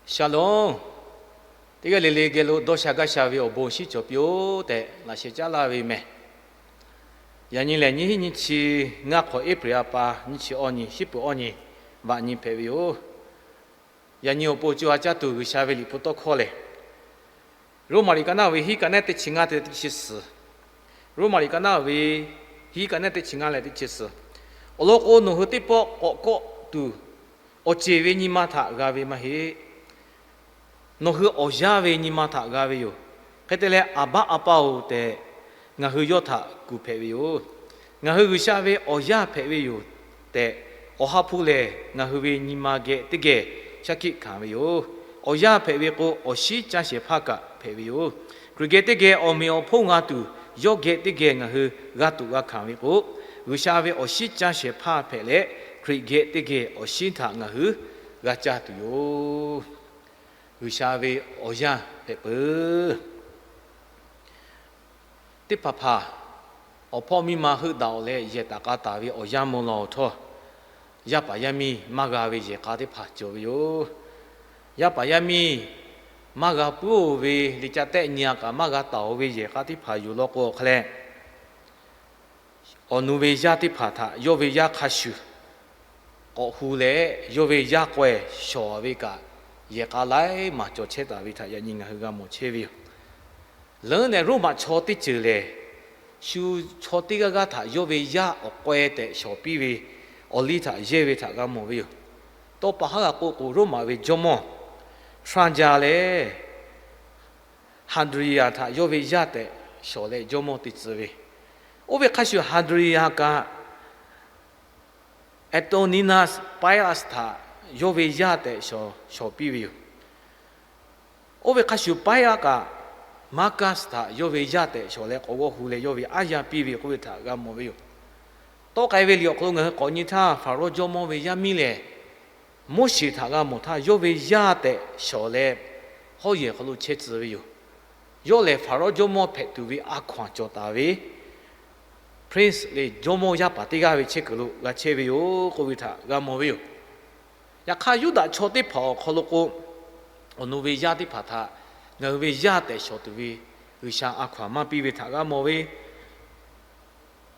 Shalom. Teˇ g'aˇ le le geh lo dawˇ sha gaˇ sha ve awˬ bon shinˉ cawˬ piˇ-oˆ tehꞈ laꞈ sheh caˉ laˇ ve meh. Yaꞈ nyi lehˬ, nyiˇ hinˉ nyiˇ chi ngaˇ hk'awꞈ April a pa nyiˇ chi awˇ nyi, shiˉ peuˬ awˇ nyi, vaꞈ nyi hpehꞈ ve yoˬ. Yaꞈ nyi awˬ pon co ha caˇ tuˬ G'uiˬsha ve liꞈ hpu tawˇ hkawˇ lehˬ, Roˉmaꞈ liꞈ ka naˆ ve hiˉ ka nehˉ teˇ chi ngaˇ te teˇ chi suhˍ. Roˉmaꞈ liꞈ ka naˆ ve hiˉ ka nehˉ teˇ chi ngaˇ leh teˇ chi suhˍ. Awˬ lawn k'o, nawˬ hui teˇ pawˆ k'awꞈ kawˆ tuˬ awˬ ceˬ ve nyi ma htaꞈ g'a ve maˇ heˆ. Nawˬ hui awˬ yanˇ ve nyi ma htaꞈ g'a ve yoˬ. Hk'e te leh, Aˍbaˆ a pa-oˬ tehꞈ ngaˬ hui yawˇ htaꞈ kuˬ hpehꞈ ve yoˬ. Ngaˬ hui G'uiˬsha ve awˬ yanˇ hpehꞈ ve yoˬ tehꞈ, Awˬ ha hpu lehˬ ngaˬ hui ve nyi ma geh teˇ geh shaˉ hkiˆ hkanˍ ve yoˬ. Awˬ yanˇ hpehꞈ ve k'o, awˬ shinˉ caˇ shehˍ hpaˇ kaꞈ hpehꞈ ve yoˬ. Hkriꞈ geh teˇ geh awˬ meꞈ awˬ hponˇ g'a tuˬ, yawˇ geh teˇ geh ngaˬ hui g'a tuꞈ g'a hkanˍ ve k'o, G'uiˬsha ve awˬ shinˉ caˇ shehˍ hpaˇ hpehꞈ leh, Hkriꞈ geh teˇ geh awˬ shinˉ htaꞈ ngaˬ hui g'a caˇ tuˬ yoˬ. G'uiˬsha ve awˬ yanˇ hpehꞈ peuˬ. Teˇ hpaˍ hpaˍ awˬ hpawˇ miˇ ma heuˆ daꞈ-oˬ leh yehˬ taˍ k'a taˍ ve awˬ yanˇ mvuh law htawˇ, yaˇ paˍ yaˇ miˇ maˇ g'a ve yehˬ k'a teˇ hpaˍ cawˬ ve yoˬ. Yaˇ paˍ yaˇ miˇ maˇ g'a puiˉ-oˬ ve, liꞈ ca tehˆ nyi-a kaꞈ maˇ g'a taˍ-oˬ ve yehˬ k'a teˇ hpaˍ yoˬ law k'o, awˬ hk'aˇ leh awˬ nu ve yaˇ teˇ hpaˍ htaꞈ yawˇ ve yaˇ hk'a shuˍ k'awꞈ hu leh, yawˇ ve yaˇ k'awehˇ shawˍ ve kaꞈ, yehˬ k'a laiˉ maˬ cawˬ chehˇ taˍ ve htaꞈ yaꞈ nyi ngaˬ hui g'a mawˬ chehˇ ve yoˬ. Leuˉ leh Roˉmaꞈ chaw teˇ ceuˬ lehˬ, shu chaw teˇ g'aˇ g'aˇ htaꞈ yawˇ ve yaˇ awˬ k'awehˇ tehꞈ shawˍ piˇ ve awˬ liˇ htaꞈ yehˇ ve htaꞈ g'a mawˬ ve yoˬ. Tawˇ pa haˉ g'a k'oˆ k'o, Roˉmaꞈ ve jawˇmawˇ Trajan lehˬ, Hadrian htaꞈ yawˇ ve yaˇ tehꞈ shawˍ leh jawˇmawˇ te tcuh ve. Oˇ ve hk'a shuˍ Hadrian kaꞈ Antoninus Pius htaꞈ yawˇ ve yaˇ tehꞈ shawˍ piˇ ve yoˬ. Oˇ ve hk'a shuˍ Pius kaꞈ Marcus htaꞈ yawˇ ve yaˇ tehꞈ shawˍ leh k'awꞈ g'awˇ hu leh yawˇ ve aˉ yaˇ piˇ ve k'oˆ ve htaꞈ g'a mawˬ ve yoˬ. Tawˆ k'ai ve liꞈ awˬ hk'aw lo ngaˬ hui k'awꞈ nyi htaˇ, Hpaˍrawˇ jawˇmawˇ ve yaˇ miˇ lehˬ, Moˉseˍ htaꞈ g'a mawˬ htaˇ yawˇ ve yaˇ tehꞈ shawˍ leh hawˉ yehˬ hk'aw lo chehˇ tcuh ve yoˬ. Yawˇ lehˬ Hpaˍrawˇ jawˇmawˇ hpehꞈ tuˬ ve a hkaw-anˬ cawˬ taˍ ve prince le, jawˇmawˇ yaˇ paˍ teˇ g'aˇ ve chehˇ kuiˬ lo g'a chehˇ ve yoˬ k'oˆ ve htaꞈ g'a mawˬ ve yoˬ. Yaꞈ hk'aˇ, Yuˇdaꞈ chaw teˇ hpaˍ awˬ hk'aw lo k'o, awˬ nu ve yaˇ teˇ hpaˍ htaꞈ ngaˬ hui ve yaˇ tehꞈ shawˍ tuˬ ve G'uiˬsha a hkaw-anˬ maˇ piˇ ve htaꞈ g'a mawˬ ve.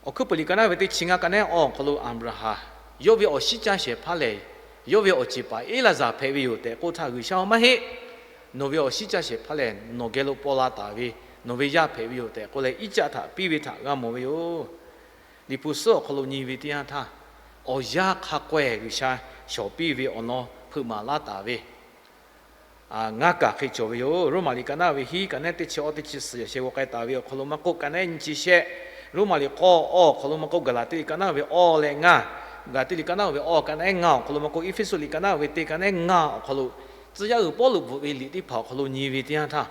Awˬ hkuiˉ puiˍ liꞈ ka naˆ ve teˇ chi ngaˇ ka nehˉ awˇ awˬ hk'aw lo Aˍbraˍhanˍ, yawˇ ve awˬ shinˉ caˇ shehˍ hpaˇ lehˬ, yawˇ ve awˬ ceˬ paˍ Eˇlaˍzaˍ hpehꞈ ve yoˬ tehꞈ k'oˆ htaˇ, G'uiˬsha-oˬ, maˇ heˆ. Nawˬ ve awˬ shinˉ caˇ shehˍ hpaˇ lehˬ, nawˬ geh lo paw la taˍ ve nawˬ ve yaˇ hpehꞈ ve yoˬ tehꞈ k'oˆ leh, Iˉcaˆ htaꞈ piˇ ve htaꞈ g'a mawˬ ve yoˬ. Liꞈ hpu suhˉ awˬ hk'aw lo nyi ve teˇ yanˇ htaˇ, awˬ yanˇ hk'a k'awehˇ G'uiˬsha shawˍ piˇ ve awˬ lawn hpeuꞈ maˍ laˇ taˍ ve ngaˇ kaˬ hk'e cawˬ ve yoˬ. Roˉmaꞈ liꞈ ka naˆ ve hiˉ ka nehˉ teˇ chi awˇ teˇ chi suhˍ yaꞈ sheh g'aw k'ai taˍ ve awˬ hk'aw lo maˇ k'oˆ, ka nehˉ nyi chi shehˆ, Roˉmaꞈ liꞈ k'awˇ awˇ awˬ hk'aw lo maˇ k'oˆ, Gaˍlaˍtiˆ liꞈ ka naˆ ve awˇ leh ngaˇ, Gaˍlaˍtiˆ liꞈ ka naˆ ve awˇ ka nehˉ ngaˇ awˬ hk'aw lo maˇ k'oˆ, Eˇfeˇsuꞈ liꞈ ka naˆ ve teˇ ka nehˉ ngaˇ awˬ hk'aw lo, tcuh yaˇ uiˍ Pawˇluꞈ bvuhꞈ ve liꞈ teˇ hpaˍ awˬ hk'aw lo nyi ve teˇ yanˇ htaˇ,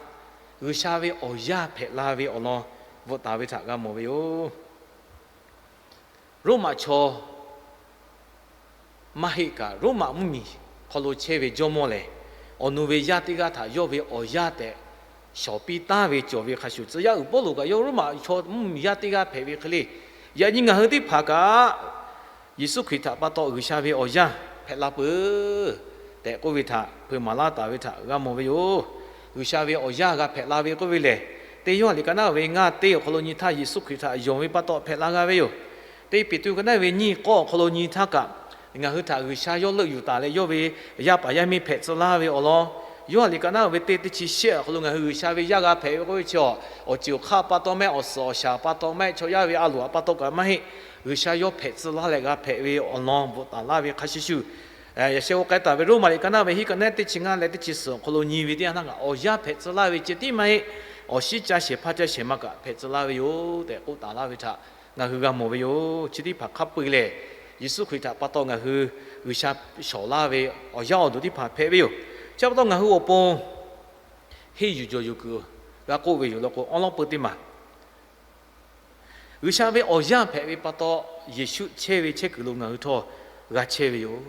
G'uiˬsha ve awˬ yanˇ hpehꞈ la ve awˬ lawn bvuhꞈ taˍ ve htaꞈ g'a mawˬ ve yoˬ. Roˉmaꞈ chaw maˇ heˆ kaꞈ, Roˉmaꞈ mvuhˇmiˬ hk'aw lo chehˇ ve jawˇmawˇ lehˬ, awˬ nu ve yaˇ teˇ g'aˇ htaꞈ yawˇ ve awˬ yanˇ tehꞈ shawˍ piˇ taˍ ve cawˬ ve hk'a shuˍ, tcuh yaˇ uiˍ Pawˇluꞈ kaꞈ yawˇ Roˉmaꞈ chaw mvuhˇmiˬ yaˇ teˇ g'aˇ hpehꞈ ve hk'e le. Yaꞈ nyi ngaˬ hui teˇ hpaˍ kaꞈ Yeˍsuˆ Hkriꞈ htaꞈ pa taw G'uiˬsha ve awˬ yanˇ hpehꞈ la peuˬ tehꞈ k'oˆ ve htaꞈ hpeuꞈ maˍ laˇ taˍ ve htaꞈ g'a mawˬ ve yoˬ. G'uiˬsha ve awˬ yanˇ g'a hpehꞈ la ve k'oˆ ve lehˬ, teˇ Yoˇhanˬ liꞈ ka naˆ ve ngaˇ teˇ awˬ hk'aw lo nyi htaˇ, Yeˍsuˆ Hkriꞈ htaꞈ yonˍ ve pa taw hpehꞈ la g'a ve yoˬ. Teˇ Peˍtruˆ ka naˆ ve nyiˇ k'awˇ awˬ hk'aw lo nyi htaˇ kaꞈ, ngaˬ hui htaꞈ G'uiˬsha yawˇ leuˆ yuˬ taˍ leh yawˇ ve yaˇ paˍ yaˇ miˇ hpehꞈ tcuh laˇ ve awˬ lawn, Yoˇhanˬ liꞈ ka naˆ ve teˇ teˇ chi shehˆ awˬ hk'aw lo ngaˬ hui G'uiˬsha ve yaˇ g'a hpehꞈ ve k'oˆ ve chi, awˬ ceuˬ awˬ hk'aˇ pa taw mehˆ, awˬ suhˍ awˬ shaˍ pa taw mehˆ, chaw yaˇ ve a loˍ pa taw kaꞈ maˇ heˆ. G'uiˬsha yawˇ hpehꞈ tcuh laˇ leh g'a hpehꞈ ve awˬ lawn bvuhꞈ taˍ laˇ ve hk'a shuˍ shuˍ, yaꞈ sheh g'aw k'ai taˍ ve Roˉmaꞈ liꞈ ka naˆ ve hiˉ ka nehˉ teˇ chi ngaˇ leh teˇ chi suhˍ awˬ hk'aw lo nyi ve teˇ yanˇ htaˇ kaꞈ, awˬ yanˇ hpehꞈ tcuh laˇ ve ceh tiˉ maˇ heˆ. Awˬ shinˉ caˇ shehˍ hpaˇ caˇ shehˍ ma kaꞈ hpehꞈ tcuh laˇ ve yoˬ tehꞈ k'oˆ taˍ laˇ ve htaꞈ ngaˬ hui g'a mawˬ ve yoˬ. Chi teˇ hpaˍ hk'a peu-eˬ lehˬ, Yeˍsuˆ Hkriꞈ htaꞈ pa taw ngaˬ hui G'uiˬsha shawˍ laˇ ve awˬ yanˇ awˬ duˬ teˇ hpaˍ hpehꞈ ve yoˬ. Chi pa taw ngaˬ hui awˬ pon henˇ yuˬ jawˬ yuˬ kuiˬ g'a k'oˆ ve yoˬ law k'o, awˉ lawˉ peu teˇ maˬ G'uiˬsha ve awˬ yanˇ hpehꞈ ve pa taw, Yeˍsuˆ chehˇ ve chehˇ kuiˬ lo ngaˬ hui htawˇ g'a chehˇ ve yoˬ.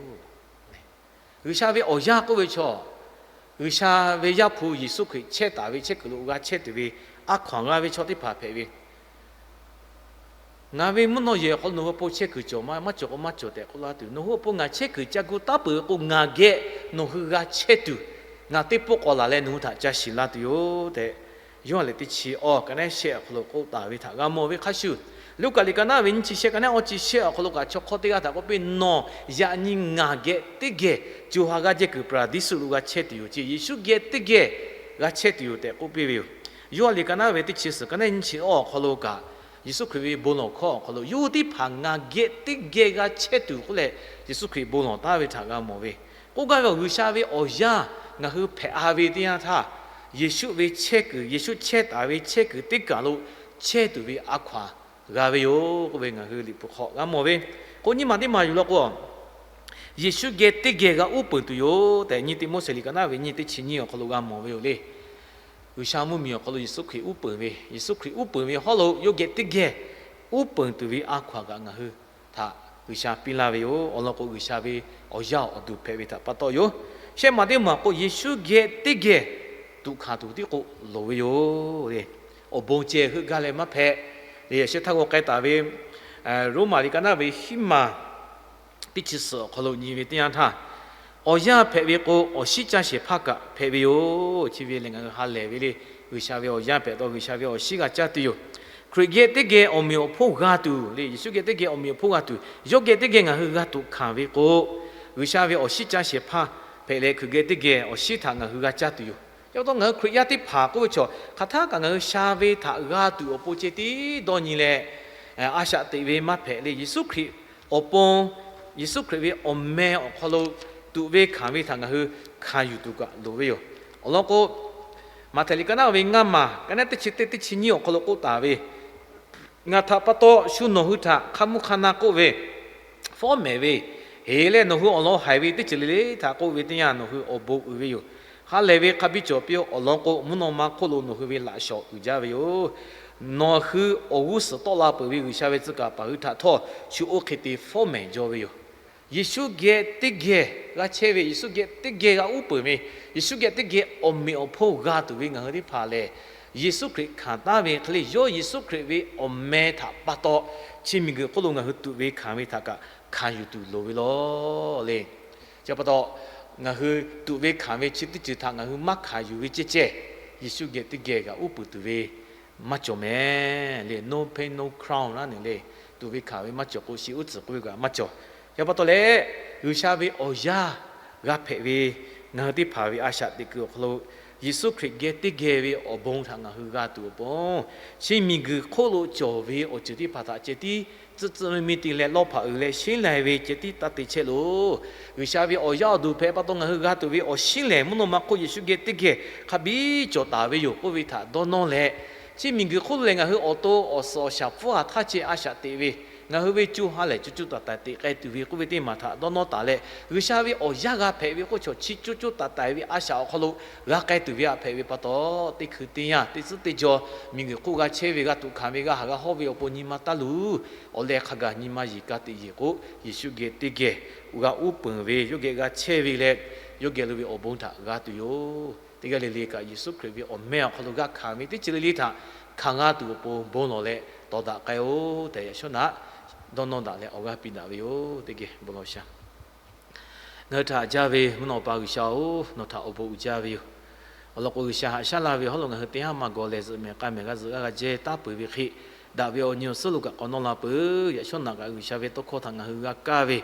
G'uiˬsha ve awˬ yanˇ k'oˆ ve chaw, G'uiˬsha ve Yaˇ hpu Yeˍsuˆ Hkriꞈ chehˇ taˍ ve chehˇ kuiˬ lo g'a chehˇ tuˬ ve a hkaw-anˬ g'a ve chaw teˇ hpaˍ hpehꞈ ve. Ngaˬ ve mvuhˇ naw yehˬ awˬ hk'aw lo nawˬ hui awˬ pon chehˇ kuiˬ cawˬ ma, maˇ cawˬ k'o maˇ cawˬ tehꞈ k'oˆ laˇ tuˬ, nawˬ hui awˬ pon ngaˬ chehˇ kuiˬ ca gu taˉ peuˬ ve k'o, ngaˬ geh nawˬ hui g'a chehˇ tuˬ Ngaˬ teˇ pawˆ k'awꞈ laˬ leh nawˬ hui htaꞈ ca shiˍ laˇ tuˬ yoˬ tehꞈ, Yoˇhanˬ liꞈ teˇ chi awˇ ka neˉ shehˆ awˬ hk'aw lo k'oˆ taˍ ve htaꞈ g'a mawˬ ve hk'a shuˍ, Luˉkaꞈ liꞈ ka naˉ ve nyiˇ chi shehˆ ka neˉ awˇ chi shehˆ awˬ hk'aw lo kaꞈ chaw hk'awˇ teˇ g'aˇ htaꞈ k'oˆ piˇ, Nawˬ yaꞈ nyi ngaˬ geh teˇ geh co ha g'aˇ jehˇ kuiˬ Paˍraˍdiˇsuꞈ lo g'a chehˇ tuˬ yoˬ ce. Yeˍsuˆ geh teˇ geh g'a chehˇ tuˬ yoˬ tehꞈ k'oˆ piˇ ve yoˬ. Yoˇhanˬ liꞈ ka naˉ ve teˇ chi suhˍ ka neˉ nyiˇ chi awˇ awˬ hk'aw lo kaꞈ, Yeˍsuˆ Hkriꞈ ve bon lawˬ hkawˇ awˬ hk'aw lo, Yawˇ hui teˇ hpaˍ ngaˬ geh teˇ geh g'a chehˇ tuˬ k'oˆ leh, Yeˍsuˆ Hkriꞈ bon lawˬ taˉ ve htaꞈ g'a mawˬ ve. K'oˆ gaˇ ve, G'uiˬsha ve awˬ yanˇ ngaˬ hui hpehꞈ ha ve teˇ yanˇ htaˇ, Yeˍsuˆ ve chehˇ kuiˬ, Yeˍsuˆ chehˇ taˍ ve chehˇ kuiˬ teˇ kaˬ lo chehˇ tuˬ ve a hkaw aˬ g'a ve yoˬ k'oˆ ve ngaˬ hui Liꞈ hpu hk'aw g'a mawˬ ve. K'o, nyiˇ maˬ teˇ maˬ yuˬ law k'o, Yeˍsuˆ geh teˇ geh g'a uˉ peunˍ tuˬ yoˬ tehꞈ, nyiˇ Tiˆmoˉseˍ liꞈ ka naˉ ve nyiˇ teˇ chi nyiˇ awˬ hk'aw lo g'a mawˬ ve yoˬ le. G'uiˬsha mvuhˇmiˬ awˬ hk'aw lo Yeˍsuˆ Hkriꞈ uˉ peunˍ ve, Yeˍsuˆ Hkriꞈ uˉ peunˍ ve hawˉ lo yawˇ geh teˇ geh uˉ peunˍ tuˬ ve a hkaw aˬ kaꞈ ngaˬ hui htaꞈ G'uiˬsha piˇ laˇ ve yoˬ. Awˬ lawn k'o, G'uiˬsha ve awˬ yaˇ awˬ duˬ hpehꞈ ve htaꞈ pa taw yoˬ. Shehˆ maˬ teˇ maˬ k'o, Yeˍsuˆ geh teˇ geh tuꞈ hkanˍ tuˬ tiˉ k'o loˍ ve yoˬ. Awˬ bon ceh heuˆ gaˇ leh maˇ hpehꞈ. Yaꞈ sheh htaˇ g'aw k'ai taˍ ve Roˉmaꞈ liꞈ ka naˉ ve hiˉ maˬ teˇ chi suhˍ awˬ hk'aw lo nyi ve teˇ yanˇ htaˇ, awˬ yanˇ hpehꞈ ve k'o, awˬ shinˉ caˇ shehˍ hpaˇ kaꞈ hpehꞈ ve yoˬ. Chi ve lehˬ, ngaˬ hui ha lehˬ ve le. G'uiˬsha ve awˬ yanˇ hpehꞈ taw, G'uiˬsha ve awˬ shinˉ g'a caˇ tuˬ yoˬ. Hkriꞈ geh teˇ geh awˬ meꞈ awˬ hponˇ g'a tuˬ le. Yeˍsuˆ geh teˇ geh awˬ meꞈ awˬ hponˇ g'a tuˬ, yawˇ geh teˇ geh ngaˬ hui g'a tuꞈ hkanˍ ve k'o, G'uiˬsha ve awˬ shinˉ caˇ shehˍ hpaˇ hpehꞈ leh, Hkriꞈ geh teˇ geh awˬ shinˉ htaꞈ ngaˬ hui g'a caˇ tuˬ yoˬ. Chi pa taw ngaˬ hui Hkriꞈ yaˇ teˇ hpaˍ k'oˆ ve chaw hk'aˬ htaˇ kaꞈ ngaˬ hui sha ve htaꞈ g'a tuˬ awˬ pon ceh tiˉ dawˇ nyi leh, a shaꞈ teꞈ ve maˇ hpehꞈ le. Yeˍsuˆ Hkriꞈ awˬ pon, Yeˍsuˆ Hkriꞈ ve awˬ meh awˬ hk'aw lo tuꞈ ve hkanˍ ve htaꞈ ngaˬ hui hkanˍ yuˬ tuˬ kaꞈ loˍ ve yoˬ. Awˬ lawn k'o, Maꞈhtehˍ liꞈ ka naˉ ve ngaˇ maˬ ka naˉ teˇ chi teˇ teˇ chi nyiˇ awˬ hk'aw lo k'oˆ taˍ ve, Ngaˬ htaꞈ pa taw shu nawˬ hui htaꞈ hk'a mvuhˇ hk'a na k'oˆ ve, fawˉ mehˍ ve, heˍ leh nawˬ hui awˬ lawn haiˬ ve teˇ ceuˬ le le htaꞈ k'oˆ ve teˇ yanˇ, nawˬ hui awˬ bon uiˍ ve yoˬ. Ha lehˬ ve hk'a biˇ cawˬ piˇ-oˆ. Awˬ lawn k'o, mvuhˇ naw ma hk'oˆ lo nawˬ hui ve laꞈ shawˍ uiˍ jaˇ ve yoˬ. Nawˬ hui awˬ g'uˇ suhˍ tawˆ la peuˬ ve G'uiˬsha ve tcuh kaˍ paˍ hui htaꞈ htawˇ shu oˇ hk'e te fawˉ mehˍ jaw ve yoˬ. Yeˍsuˆ geh teˇ geh g'a chehˇ ve, Yeˍsuˆ geh teˇ geh g'a uˉ peunˍ ve, Yeˍsuˆ geh teˇ geh awˬ meꞈ awˬ hponˇ g'a tuˬ ve ngaˬ hui teˇ hpaˍ lehˬ, Yeˍsuˆ Hkriꞈ hkanˍ taˉ ve hk'e le, yawˇ Yeˍsuˆ Hkriꞈ ve awˬ meh htaꞈ pa taw, chi miˬguiˬ hk'oˆ lo ngaˬ hui tuꞈ ve hkanˍ ve htaꞈ kaꞈ hkanˍ yuˬ tuˬ loˍ ve law le. Chi pa taw, ngaˬ hui tuꞈ ve hkanˍ ve chi teˇ ceuˬ htaꞈ ngaˬ hui maˇ hkanˍ yuˬ ve ceh ceh, Yeˍsuˆ geh teˇ geh g'a uˉ peunˍ tuˬ ve maˇ cawˬ mehˍ le. No pain, no crown laˇ nehˬ le. Tuꞈ ve hkanˍ ve maˇ cawˬ k'o, shi uˉ tcuhˍ k'oˆ ve kaꞈ maˇ cawˬ. Chi pa taw leh, G'uiˬsha ve awˬ yaˇ g'a hpehꞈ ve ngaˬ hui teˇ hpaˍ ve a shaꞈ teꞈ kuiˬ awˬ hk'aw lo, Yeˍsuˆ Hkriꞈ geh teˇ geh ve awˬ bon htaꞈ ngaˬ hui g'a tuˬ awˬ pon, chi miˬguiˬ hk'oˆ lo cawˬ ve awˬ ceuˬ teˇ hpaˍ htaꞈ ceh tiˉ tcuh tcuh mi mi te leh lawˇ hpaꞈ uiˍ leh shinˉ laiˬ ve ceh tiˉ taˇ te chehˇ loˬ. G'uiˬsha ve awˬ yaˇ awˬ duˬ hpehꞈ pa taw ngaˬ hui g'a tuˬ ve awˬ shinˉ lehˬ, mvuhˇ naw ma hk'oˆ Yeˍsuˆ geh teˇ geh hk'a biˇ cawˬ taˍ ve yoˬ k'oˆ ve htaꞈ dawˇ nawˇ leh, chi miˬguiˬ hk'oˆ lo lehˬ ngaˬ hui awˬ to awˬ suhˍ awˬ shaˍ pfuhˇ ha htaˇ ceh a shaꞈ teꞈ ve, ngaˬ hui ve co ha lehˬ co co taiˍ taiˍ teꞈ k'ai tuˬ ve k'oˆ ve teˇ maˬ htaꞈ dawˇ nawˇ taˍ leh, G'uiˬsha ve awˬ yaˇ g'a hpehꞈ ve k'oˆ chaw chi co co taiˍ taiˍ ve a shaꞈ awˬ hk'aw lo g'a k'ai tuˬ ve htaꞈ hpehꞈ ve pa taw, teˇ hkui teˇ yanˇ teˇ tcuhˉ teˇ jaw miˬguiˬ hk'oˆ g'a chehˇ ve, g'a tuꞈ hkanˍ ve, g'a haˍ g'a hawˇ ve awˬ pon nyi ma taˇ luˬ. Awˬ leh hk'a gaˬ nyi ma yeˬ ka teꞈ yeˬ k'o, Yeˍsuˆ geh teˇ geh g'a uˉ peunˍ ve, yawˇ geh g'a chehˇ ve leh, yawˇ geh lo ve awˬ bon htaꞈ g'a tuˬ yoˬ. Teˇ g'aˇ le le kaꞈ Yeˍsuˆ Hkriꞈ ve awˬ meh awˬ hk'aw lo g'a hkanˍ ve teˇ ceuˬ le le htaꞈ hkanˍ g'a tuˬ awˬ pon bon lawˬ leh tawˍ daꞈ k'ai-oˬ tehꞈ, yaꞈ shawˉ naꞈ dawˇ nawˇ daꞈ leh awˬ g'aˇ piˇ daꞈ ve yoˬ. Teˇ geh bon lawˬ shaˍ. Ngaˬ hui htaꞈ haꞈ jaˇ ve mvuhˇ naw pa G'uiˬsha-oˬ, nawˬ htaꞈ awˬ bon uiˍ jaˇ ve yoˬ. Awˬ lawn k'o, G'uiˬsha haꞈ shaˉ laˇ ve hawˉ lo ngaˬ hui teˇ haˉ maˇ gawˬ lehˬ, zuhꞈ mehˍ k'ai mehˍ g'a zuhꞈ g'a g'a jehˇ taˉ peuˬ ve hk'e, daꞈ ve awˬ nyi awˬ suhˉ lo kaꞈ k'awꞈ nawˇ la peuˬ. Yaꞈ shawˉ naꞈ kaꞈ G'uiˬsha ve tawˇ hkawˇ htaꞈ ngaˬ hui g'a kaˇ ve,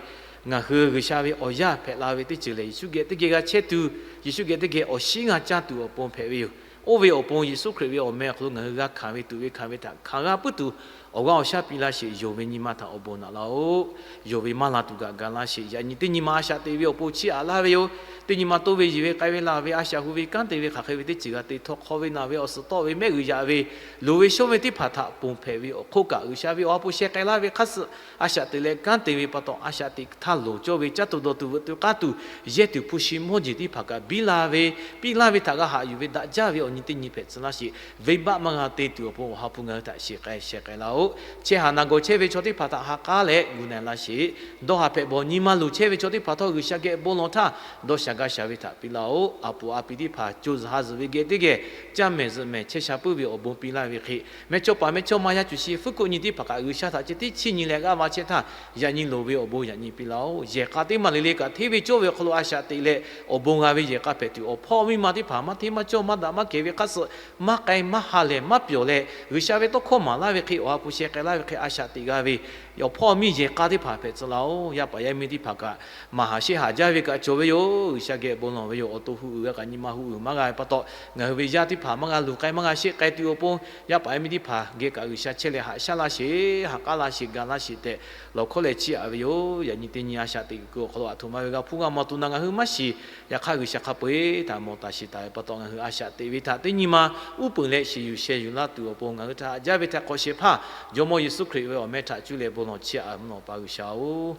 ngaˬ hui G'uiˬsha ve awˬ yaˇ hpehꞈ la ve teˇ ceuˬ lehˬ, Yeˍsuˆ geh teˇ geh g'a chehˇ tuˬ, Yeˍsuˆ geh teˇ geh awˬ shinˉ g'a caˇ tuˬ awˬ pon hpehꞈ ve yoˬ. Oˇ ve awˬ pon Yeˍsuˆ Hkriꞈ ve awˬ meh awˬ hk'aw lo ngaˬ hui g'a hkanˍ ve tuꞈ ve hkanˍ ve htaꞈ hkanˍ g'a puiˉ tuˬ, awˬ g'aˇ awˬ shaˉ piˇ laˇ sheˍ. Yonˍ ve nyi ma htaꞈ awˬ bon naꞈ laˇ-oˆ. Yonˍ ve maˇ la tuˬ kaꞈ ga laˇ sheˍ. Yaꞈ nyi teˇ nyi ma a shaꞈ te ve awˬ pon chiˇ aꞈ laˇ ve yoˬ. Teˇ nyi ma toˇ ve yiˬ ve k'ai ve laˬ ve a shaꞈ hu ve kanˉ te ve hk'aˬ hk'e ve teˇ ceuˬ g'a te htawˇ, hk'aw ve naˬ ve awˬ suhˍ tawˆ ve mehˆ g'uiˬ yaꞈ ve, loˍ ve shonˇ ve teˇ hpaˍ htaꞈ ponˬ hpehꞈ ve awˬ hk'oˆ kaꞈ, G'uiˬsha ve awˬ ha hpu sheh k'ai laˇ ve hk'aˇ suh a shaꞈ te leh kanˉ te ve pa taw, a shaꞈ teꞈ htaˇ loˍ cawˇ ve caˇ tuˬ dawˬ tuˬ veuꞈ tuˬ k'aˇ tuˬ yehˇ tuˬ hpu shi mawˇ jeˬ teˇ hpaˍ kaꞈ biˇ la ve, piˇ laˇ ve htaꞈ g'a haꞈ yuˬ ve daꞈ jaˇ ve awˬ nyi teˇ nyi hpehꞈ tcuh laˇ sheˍ. Venˇbaˆ maˇ g'a te tuˬ awˬ pon awˬ ha hpu ngaˬ hui htaꞈ sheˍ k'ai sheh k'ai laˇ-oˆ. Chehˇ haˍ naˬ gawˬ chehˇ ve chaw teˇ hpaˍ htaꞈ ha k'aˉ leh gu na laˇ sheˍ. Dawˇ haˍ hpehꞈ bawˬ nyi ma luˬ chehˇ ve chaw teˇ hpaˍ htawˇ, G'uiˬsha geh bon lawˬ htaˇ dawˇ sha gaˇ sha ve htaꞈ piˇ laˇ-oˆ. A puˍ a pi teˇ hpaˍ co zuhˬ ha zuhˬ ve geh teˇ geh caˇ mehˍ zuhꞈ mehˍ chehˇ sha puiˉ ve awˬ bon piˇ laˇ ve hk'e, mehˇchawˇ paˍ mehˇchawˇma yaˇ cuˬ shi fuˉ kuˆ nyi teˇ hpaˍ kaꞈ G'uiˬsha htaꞈ ceh tiˉ chiˇ nyi leh g'aˇ va chehˇ htaˇ, yaꞈ nyi loˍ ve awˬ bon yaꞈ nyi piˇ laˇ-oˆ. Yehˬ k'a teˇ maˬ le le kaꞈ hteˇ ve cawˇ ve awˬ hk'aw lo a shaꞈ teꞈ leh awˬ bon g'a ve yehˬ k'a hpehꞈ tuˬ, awˬ hpawˇ miˇ ma teˇ hpaˍ maˇ hteˇ maˇ cawˇ maˇ daꞈ maˇ kehˬ ve hk'a suhˍ maˇ k'ai maˇ ha lehˬ maˇ pyawˬ leh, G'uiˬsha ve tawˇ hkawˇ maˍ laˇ ve hk'e, awˬ ha hpu sheh k'ai laˇ ve hk'e a shaꞈ teꞈ g'a ve awˬ hpawˇ miˇ yehˬ k'a teˇ hpaˍ hpehꞈ tcuh laˇ-oˆ. Yaˇ paˍ yaˇ miˇ teˇ hpaˍ kaꞈ maˍ haˍ sheˆ haˍ jaˇ ve kaꞈ cawˬ ve yoˬ. G'uiˬsha geh bon lawˬ ve yoˬ. Awˬ to hu uiˍ g'a kaꞈ nyi ma hu uiˍ maˇ g'a ve pa taw, ngaˬ hui ve yaˇ teˇ hpaˍ maˇ g'a luˬ k'ai maˇ g'a sheˆ k'ai tuˬ awˬ pon, yaˇ paˍ yaˇ miˇ teˇ hpaˍ geh kaꞈ G'uiˬsha chehˇ leh haꞈ shaˉ laˇ sheˍ, ha k'aˉ laˇ sheˍ, ga laˇ sheˍ tehꞈ lawˬ hkawˇ leh chiˇ aꞈ ve yoˬ. Yaꞈ nyi teˇ nyi a shaꞈ teꞈ kuiˬ awˬ hk'aw lo aˬ htoꞈ ma ve g'a hpuˇ g'a maw to na ngaˬ hui maˇ shiˍ. Yaꞈ hk'aˇ G'uiˬsha hk'a peu-eˬ htaꞈ mawˬ taˍ shiˍ taˍ ve pa taw, ngaˬ hui a shaꞈ teꞈ ve htaꞈ teˇ nyi ma uˉ peunˍ leh shiˍ yuˬ sheh yuˬ laˇ tuˬ awˬ pon, ngaˬ hui htaꞈ haꞈ jaˇ ve htaꞈ hk'awꞈ shehˍ hpaˇ Jawˇmawˇ Yeˍsuˆ Hkriꞈ ve awˬ mehˇ htaꞈ cuˇ leh bon lawˬ chiˇ aꞈ mvuhˇ naw pa G'uiˬsha-oˬ,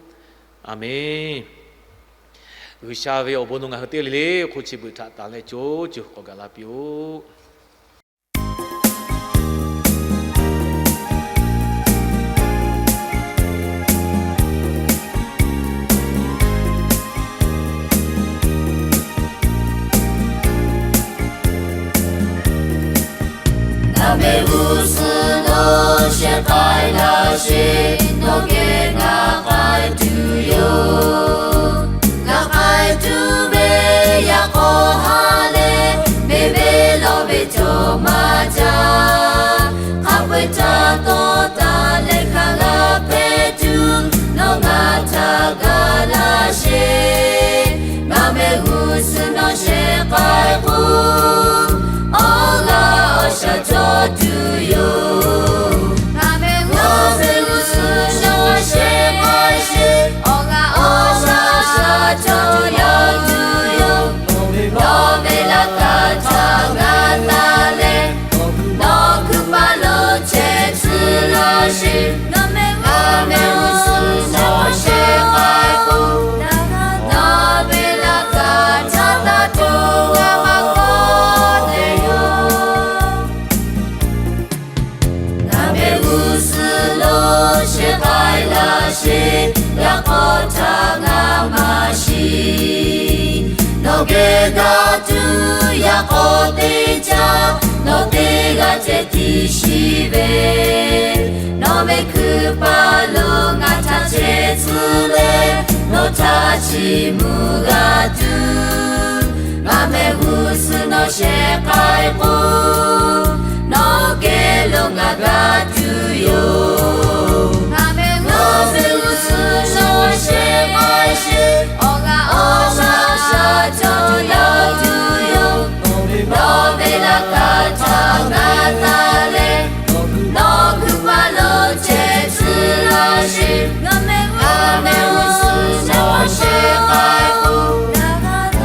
Aˍmenˇ. G'uiˬsha ve awˬ bon nawˬ ngaˬ hui teˇ g'aˇ le le hk'oˆ chi beuꞈ htaꞈ tanˬ leh co co k'awꞈ gaˬ la piˇ-oˆ. Ngaˬ mehˆ g'uˇ suhˍ lo shehˍ k'ai laˇ sheˍ, nawˬ geh ngaˬ k'ai tuˬ yoˬ. Ngaˬ k'ai tuˬ ve yaꞈ k'aw ha leh, mehˆ ve lawˬ ve cawˬ maˇ jaˇ. Hk'a peu-eˬ htaꞈ tawˇ taˍ leh hk'a g'a hpehꞈ tuˬ, nawˬ ngaˬ htaꞈ gaˬ laˇ sheˍ. Ngaˬ mehˆ g'uˇ suhˍ nawˬ shehˍ k'ai k'o, awˬ g'aˇ awˬ shaˍ cawˬ tuˬ yoˬ. Ngaˬ mehˆ g'uˇ suhˍ nawˬ shehˍ k'ai sheˍ, awˬ g'aˇ awˬ shaˍ cawˬ tuˬ yoˬ. Nawˬ ve laꞈ ka htaꞈ g'a taˍ leh, nawˬ hkui paˍ lo chehˇ tcuh laˇ sheˍ. Ngaˬ mehˆ g'uˇ suhˍ nawˬ shehˍ k'ai k'o, nawˬ ve laꞈ ka htaꞈ taˇ tuˬ g'a maˇ kawˆ te yoˬ. Ngaˬ mehˆ g'uˇ suhˍ lo shehˍ k'ai laˇ sheˍ, yaꞈ k'aw htaꞈ ngaˬ maˇ shiˍ. Nawˬ geh daꞈ tuˬ yaꞈ k'aw teˇ caˇ, nawˬ teˇ g'aˇ ceh tiꞈ shiˍ ve, nawˬ ve hkui paˍ lo ngaˬ htaꞈ chehˇ tcuh leh, nawˬ htaꞈ chiˇ mvuh g'a tuˬ, ngaˬ mehˆ g'uˇ suhˍ nawˬ shehˍ k'ai k'o, nawˬ geh lo ngaˬ g'a tuˬ yoˬ. Ngaˬ mehˆ g'uˇ suhˍ nawˬ shehˍ k'ai sheˍ, awˬ g'aˇ awˬ shaˍ cawˬ tuˬ yaˇ tuˬ yoˬ. Nawˬ ve laꞈ ka htaꞈ g'a taˍ leh, nawˬ hkui paˍ lo chehˇ tcuh laˇ sheˍ. Ngaˬ mehˆ g'uˇ suhˍ nawˬ shehˍ k'ai k'o,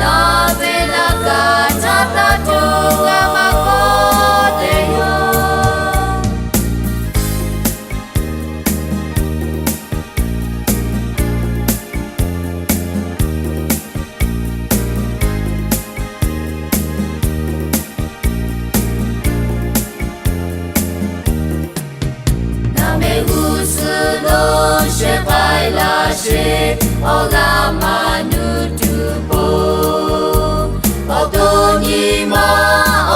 nawˬ ve laꞈ ka htaꞈ taˇ tuˬ g'a maˇ kawˆ te yoˬ. Ngaˬ mehˆ g'uˇ suhˍ lo shehˍ k'ai laˇ sheˍ, awˬ g'aˇ maˇ nuˇ tuˬ po. Awˬ to nyi ma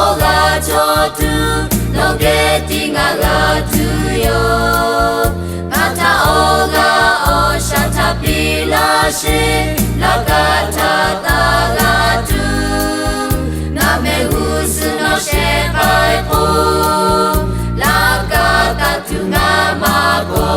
awˬ g'aˇ cawˬ tuˬ, nawˬ geh tiꞈ ngaˬ g'a tuˬ yoˬ. Ngaˬ htaꞈ awˬ g'aˇ awˬ shaˍ htaꞈ piˇ laˇ sheˍ, laꞈ ka htaꞈ taˇ g'a tuˬ. Ngaˬ mehˆ g'uˇ suhˍ nawˬ shehˍ k'ai k'o, laꞈ ka taˇ tuˬ ngaˬ maˇ kawˆ